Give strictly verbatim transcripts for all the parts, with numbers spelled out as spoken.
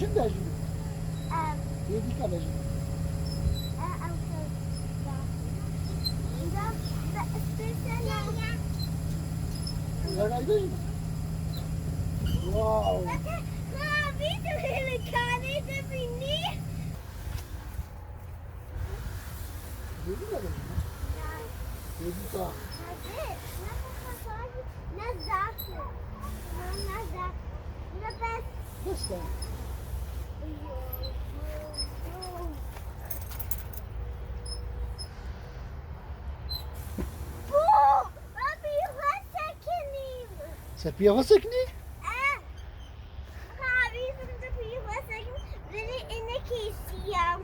Çi dejî? Em, Yê dîka dejî. E, ew kewta. Îro be-, spêsela. Ew dejî. Wow. Bak, ma vî tu li kanê de bînî. Yê dîka dejî. Ya. Yê dîka. Hadi, ne kadar, ne zaf. Ne zaf. Ne bes. Bes ya. Bu, abi, sekinî. Ser piya xwe sekinî? Eh. Abi, sen de piya xwe sekinî. Beni ene kesiyam.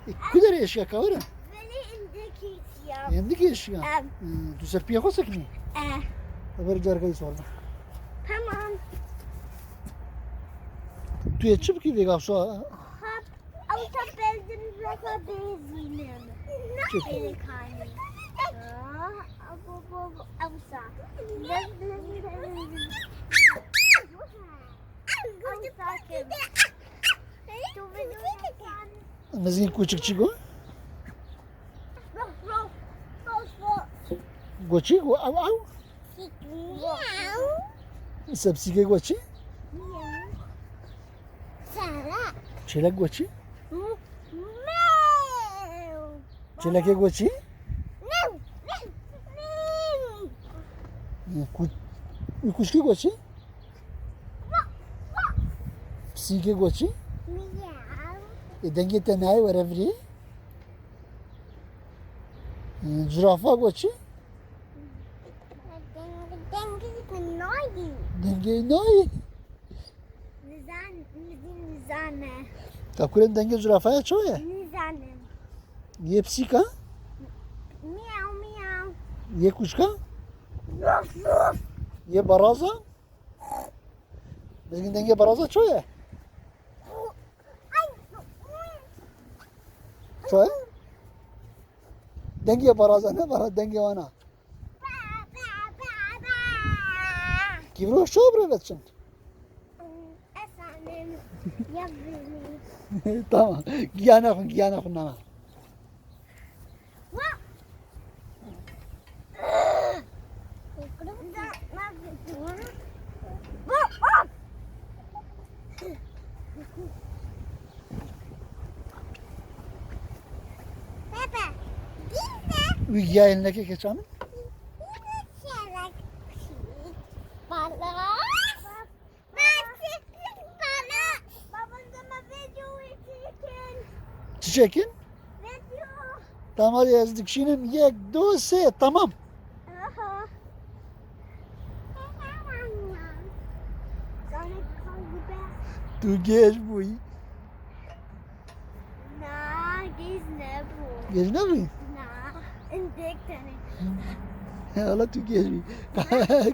E, ku derê eşya kawir e? Beni ende kesiyam. Ende kesiyam? Em. Hmm, tu ser piya xwe sekinî? Eh. Haber cargayı sorma. Tamam. Tu yê çi bikî vêga şo? Ha, ew ta benzin raka benzînim. Çi? Êlê kanî. Ah, bu, bu, bu, ew sa. Ew sa kim? Tu bidû. Mizgîn kûçik çi got? Rof, rof, rof, rof. Got çi? Got ew, ew? Miyaw. Sepsîkê got çi? Miyaw. Çêlek got çi? Mew. Çêlekê got çi? Mew, mew, mew. Ku-, û kuşkî got çi? Pisîkê got çi? Miyaw. Ê, dengê te nayê were virê? Ê, cirafa got çi? Deng-, dengê nayê. Dengê nayê? Nizan-, nizî-, nizane. Te kurên dengê zurafaya çawa ye? Nizanim. Yê pisîka? Miyaw, miyaw. Yê kuşka? Rof, rof. Yê baraza? Mizgîn dengê baraza çawa ye? Ay. Çawa ye? Dengê baraza ne bara dengê wana. Kîvro şo birêve çin. Esanim. Ya beni. Tamam. Giyana xun, giyana xun nama. Wa. Baba, biz de Wî giyayên neke keça min? Bala. Bala. Baba, dema videoyê çekin. Çi çekin? Video. Tamam, hadi ez dikişînim. Yek, du, sê. Tamam. Aha. Tu gêj bûyî. Na, gêj nebû. Gêj nebûyî? Na, indek tenê. He, hala tu gêj bûyî.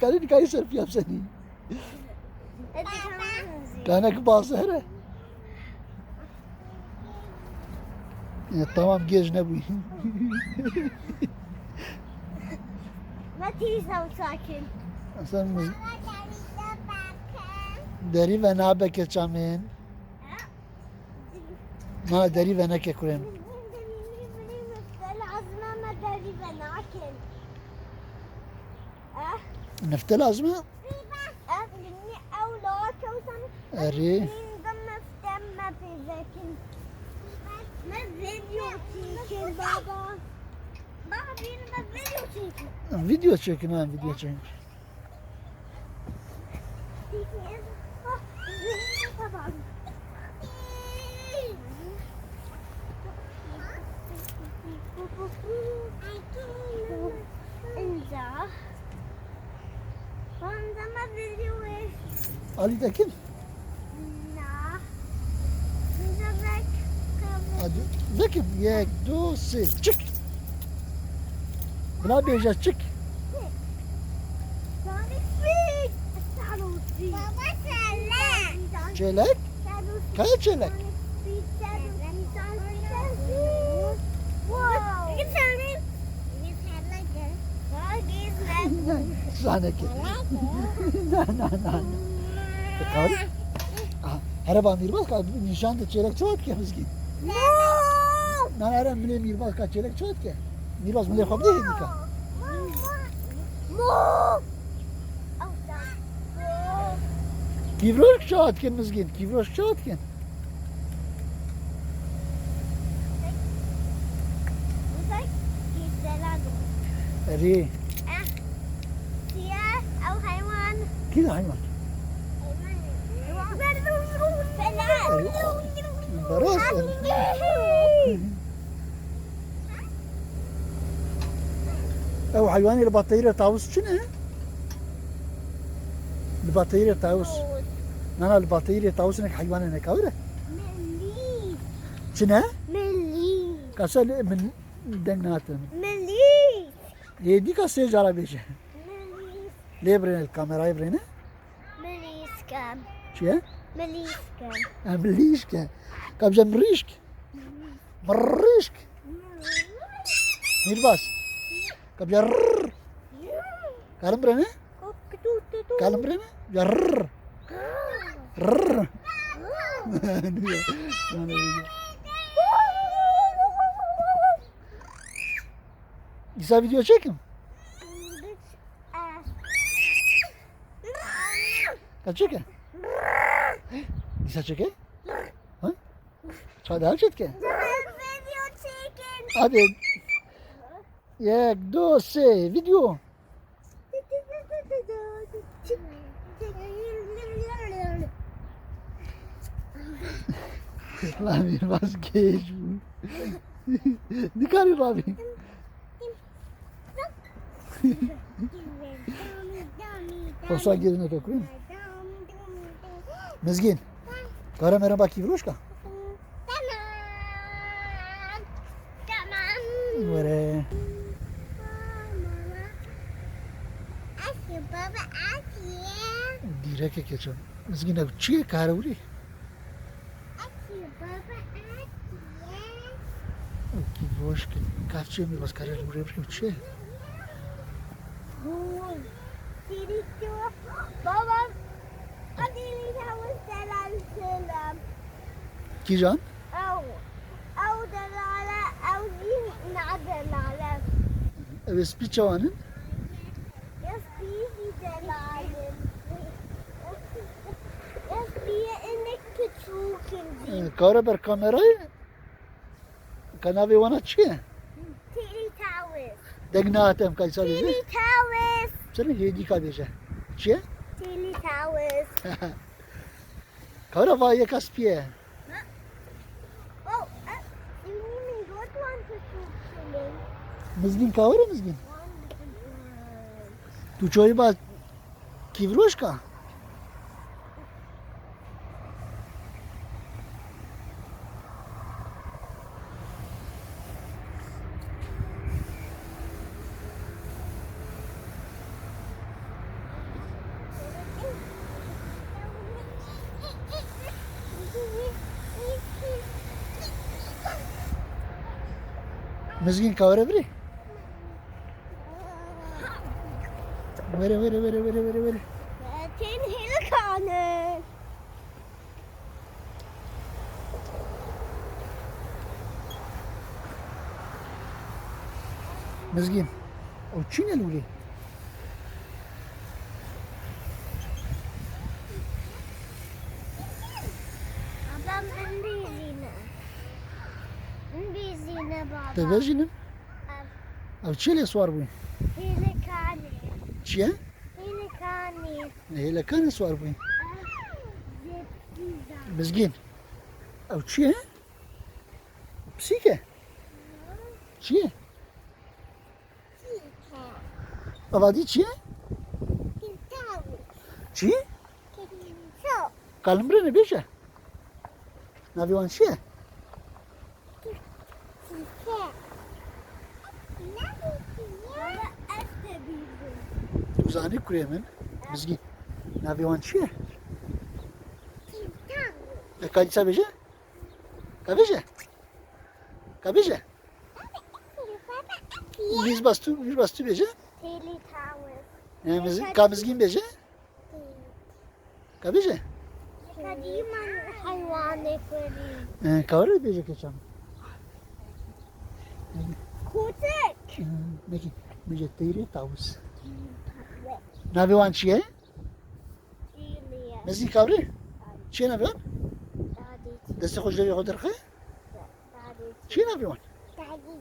Karî, karî ser piya bisenî. Hadi, tamam. Kanek bazere. Ya, tamam, gêj nebûyî. Matiz ew sakin. Sen mi? Derî ve nabe keça min. Ha? Na, derî ve neke kurên. Lazim ama derî ve nakin. Eh? Nifte lazim e? Erê. Me video çekin baba. Baba, bir me video çekin. Video çekin ha, video çekin. Tamam. Inca. Bana da video. Ali de kim? Na. Hadi. Vekim. Yek, du, sê. Çık. Bila bêje çık. Baba, sallay. Çêlek? Kaya çêlek? Wow. Zaneke. Na, na, na, na. Te kawir? Aha. Ereba Mîrbas ka nîşan de çêlek çawa dike Mizgîn? Na, na, erem milê Mîrbas ka çêlek çawa dike? Mîrbas milê xwe bidê hêdîka. Kîvroşk çawa dikin Mizgîn? Kîvroşk çawa dikin? Erê. Kî de heywan? Erê. Beres. Ew heywanê li bateyî re tawis çi ne? Li bateyî re tawis. Tawis. Na, na, li bateyî re tawis hinek heywanê ne kawir e? Milîs. Çi ne? Milîs. Ka se li min deng natin. Milîs. Ê dîka sê cara bêje. Milîs. Lê birêne, li kamerayê birêne. Milîskem. Çi ye? Milîskem. Ha, milîşke. Ka bije mirîşk. Mirîşk. Mîrbas. Ka bije rrr. Kalim birêne? Kalim birêne? Ya rrr. Rrr. Dîsa video çekim? Ka çeke? Dîsa çeke? Ha? Çawa daha çetke? Video çekin. Hadi. Yek, du, sê, video. Lan Mîrbas geç bû. Nikarî rabî. Posa girine to kurîn. Mizgîn. Kare mere bakî viroşka. Tamam. Tamam. Were. Asya baba, Asya. Dîreke keçan. Mizgîn, ev çi ye kare wî? Asya baba, Asya. Ev kî boş ki. Kafçe mi bas kare wî, ev çi ye? Baba, hadi selam selam. Kîjan? Ew, ew delale, ew jî ne delale. Ew ê spî çawan in? Ya spî jî delal in. Ya spî hinek piçûk in jî. Ee, kare ber kamerayê? Ka navê wana çi ye? Têlî tawis. Deng nehate em ka îsa bêje? Têlî tawis. Çi ne hêdî ka bêje? Çi ye? Têlî tawis. Kawra va yeka spî ye. Oh, eh, min got wan piçûk şilin. Mizgîn kawir e Mizgîn? Wan piçûk. Tu çoyî ba kîvroşka? Mizgîn kawere birî? Were, were, were. Tên hêlikanin. Mizgîn. O çi ne lûlî? Baba, min bîzîne. Min bîzîne baba. Te bejînim? Ev çi lê swar bûyî? Hêlekanê. Çi ye? Hêlekanê. Hêlekanê swar bûyî. Ev zepsîza. Mizgîn. Ew çi ye? Pisîk e? Çi ye? Pisîk e. Eva dî çi ye? Kintavî. Çi? Kinto. Kalimrê ne bêje? Navê wan çi ye? Çiçek. Baba, ez de bîzim. Tu zanî kurê min? Mizgîn. Navê wan çi ye? Çiçek. E, ka dîsa bêje? Ka bêje? Ka bêje? Baba, ez ye. Mîrbas tu, Mîrbas tu bêje? Têlî tawis. E, Mizgîn, ka Mizgîn bêje? Ka bêje? Qedîman heywanê kurî. Ee, Kawre bêje keçan. Kotek. Ee, Meki, bêje teyrê tawus. Navê wan çi ye? Çîliye. Mezî Kawre? Çi ye navê wan? Dadê. Destê xwe ji devê xwe derxe? Dadê. Çi ye navê wan? Dadê.